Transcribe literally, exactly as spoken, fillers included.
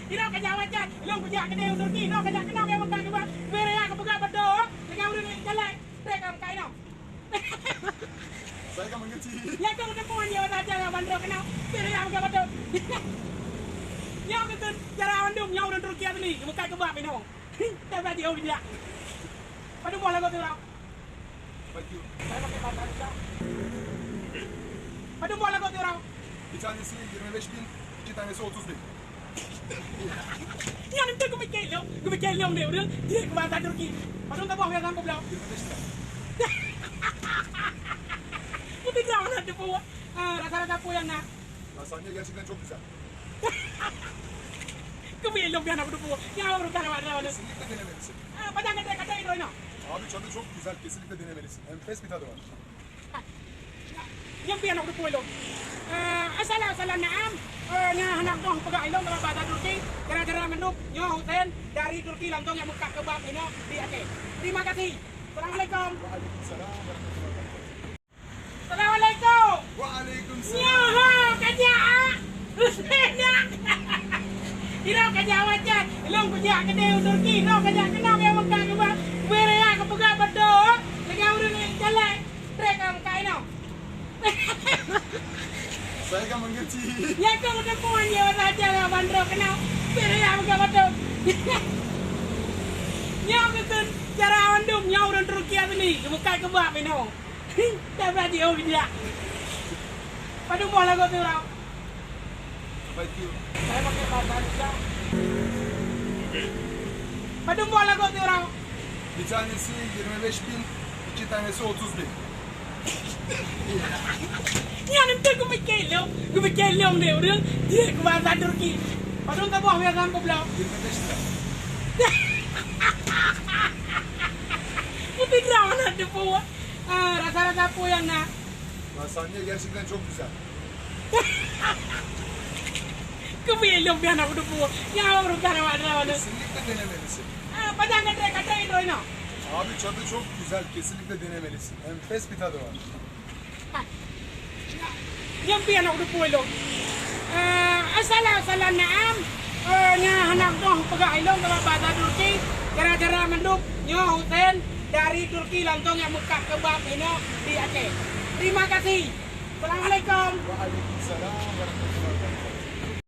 Inoe ka jak wajan, lôn kujak keudéh u Turki, inoe ka jak keunoe, nyang meukat keubah, beu raya keupeugah beutôi, lagèe ureueng nyang galak, trép ka meukat inoe. Saya kan mengerti. Nyan keuh teupeu nyoe saja nyang bandum keunoe, beu raya meukat beutôi. Nyoe keuh cara bandum, nyoe ureueng Turki asli, meukat keubah inoe. Tapi dia udah. Padum boh lagoe siuroe? Padum boh lagoe siuroe? Bir tanesi yirmi beş bin, iki tanesi otuz bin. Nyan enteuk geupike lom, geupike lom deh, udah. Dia ke bahasa Turki. Padum saboh biasa peuet bloe. Yirmi beş bin. Meuteudong na teupeu. Ah, rasa-rasa peue nyang na? Rasanya gerçekten çok güzel. Keubiet lom pian aku teupeu. Nyang ureueng kana pada mana? Kesinlikle denemelisin. Ah, padang kata-kata itu ino. Abi, tadı çok güzel, kesinlikle denemelisin. Enfes bir tadı var. Nyang pian aku teupeu lom. Ah, assalam, assalam, naam. Eh, nyan hana keuh peugah ilong dalam bahasa Turki. Gara-gara mandum, nyoe Husen dari Turki langsung nyang meukat keubah ino di Aceh. Terima kasih. Assalamualaikum. Waalaikumsalam warahmatullahi wabarakatuh. Assalamualaikum. Waalaikumsalam. Nyoe ho, ka jak, ah. Husena. Inoe ka jak wajan. Lôn kujak keudéh u Turki. Inoe ka jak keunoe, nyang meukat keubah, beu raya keupeugah beutôi. Lagèe ureueng nyang galak, trép ka meukat inoe. Saya kan mengerti. Nyan keuh teupeu nyoe saja nyang bandum keunoe, beu raya meukat beutôi. Nyoe keuh cara bandum, nyoe ureueng Turki asli, meukat keubah inoe. Dah berani, oh, bijak. Padum boh lagoe siuroe? Apa itu? Saya pakai bahasa Indonesia. Padum boh lagoe siuroe? Bir tanesi yirmi beş bin, iki tanesi otuz bin. Nyan enteuk geupike lom, geupike lom deh, udah. Dia ke bahasa Turki. Padum saboh biasa peuet bloe. Yirmi beş bin. Meuteudong na teupeu. Ah, rasa-rasa peue nyang na? Rasanya gerçekten çok güzel. Keubiet lom pian aku teupeu. Nyang ureueng kana pada mana? Kesinlikle denemelisin. Ah, padang kata-kata itu ino. Abi, tadı çok güzel, kesinlikle denemelisin. Enfes bir tadı var. Nyang pian aku teupeu lom. Eh, assalam, assalam, naam. Eh, nyan hana keuh peugah ilong dalam bahasa Turki. Gara-gara mandum, nyoe Husen dari Turki langsung nyang meukat keubah ino di Aceh. Terima kasih. Assalamualaikum. Waalaikumsalam warahmatullahi wabarakatuh.